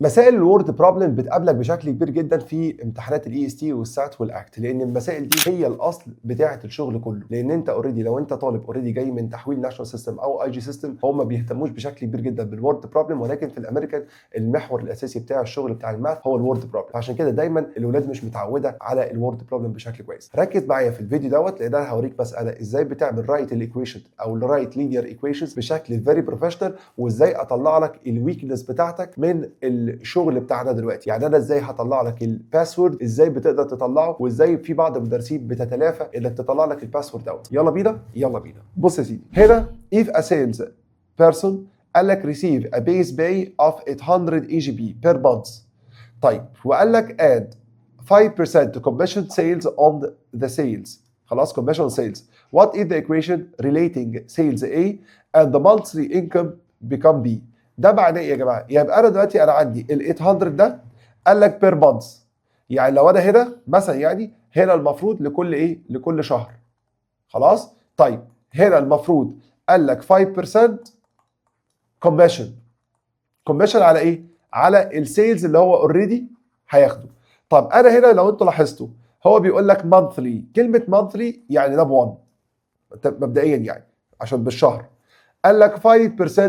مسائل ال word problem بتقابلك بشكل كبير جدا في امتحانات ال EST وال SAT وال ACT، لان المسائل دي هي الاصل بتاعه الشغل كله. لان انت already لو انت طالب already جاي من تحويل national system او IG system، هم ما بيهتموش بشكل كبير جدا بال word problem، ولكن في الامريكان المحور الاساسي بتاع الشغل بتاع ال math هو ال word problem. عشان كده دايما الاولاد مش متعوده على ال word problem بشكل كويس. ركز معايا في الفيديو دوت، لان انا هوريك مسالة ازاي بتعمل write ال equation او ال write linear equations بشكل very professional، وازاي اطلع لك ال weakness بتاعتك من الشغل بتاعنا دلوقتي. يعني انا ازاي هطلع لك ال password، ازاي بتقدر تطلعه، وازاي في بعض المدرسين بتتلافى انك تطلع لك ال password دوت. يلا بينا، يلا بينا. بص يا سيدي، هنا if a sales person قال لك receive a base pay of 800 EGP per month. طيب، وقال لك add 5% commission sales on the sales، خلاص، commission sales، what is the equation relating sales A and the monthly income become B؟ ده معناه ايه يا جماعه؟ يبقى انا دلوقتي انا عندي ال 800 ده قال لك per month، يعني لو انا هنا مثلا، يعني هنا المفروض لكل ايه؟ لكل شهر، خلاص. طيب، هنا المفروض قال لك 5% commission. commission على ايه؟ على ال sales اللي هو already هياخده. طب انا هنا لو انتوا لاحظتوا هو بيقول لك monthly، كلمة monthly يعني ده ب 1 مبدئيا، يعني عشان بالشهر. قال لك 5%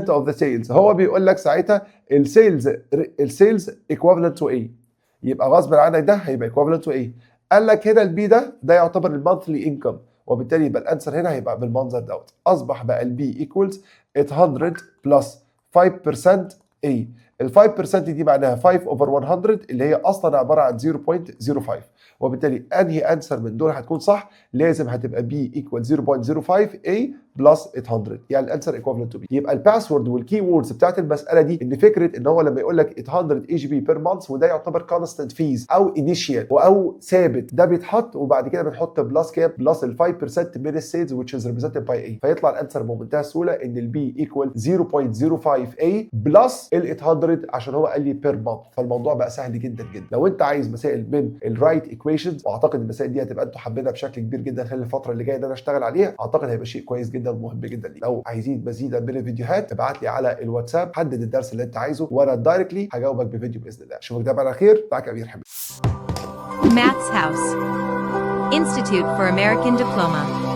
of the sales، هو بيقول لك ساعتها ال sales equivalent to ايه؟ يبقى غصب عنك ده هيبقى equivalent to ايه؟ قال لك هنا ال B ده يعتبر ال monthly income، وبالتالي يبقى ال answer هنا هيبقى بالمنظر دوت. اصبح بقى ال B equals 800 plus 5% A. ال 5% دي معناها 5 over 100، اللي هي اصلا عبارة عن 0.05. وبالتالي انهي answer من دول هتكون صح؟ لازم هتبقى B equal 0.05 A plus 800، يعني ال answer equivalent to B. يبقى ال password وال key words بتاعت المسالة دي ان فكرة ان هو لما يقول لك 800 EGP per month، وده يعتبر constant fees او initial او ثابت، ده بيتحط وبعد كده بنحط plus كام؟ plus ال 5% من ال sales which is represented by A، فيطلع ال answer بمنتهى السهولة ان ال B equal 0.05 A plus ال 800 عشان هو قال لي per month. فالموضوع بقى سهل جدا جدا. لو انت عايز مسائل من ال write equations، واعتقد المسائل دي هتبقى انتوا حابينها بشكل كبير جدا خلال الفترة اللي جاية ان انا اشتغل عليها، اعتقد هيبقى شيء كويس جدا ومهم جدا ليك. لو عايزين مزيدا من الفيديوهات ابعت لي على الواتساب، حدد الدرس اللي انت عايزه وانا directly هجاوبك بفيديو باذن الله. اشوفك دايما على خير. معاك امير حميد. Maths House. Institute for American Diploma.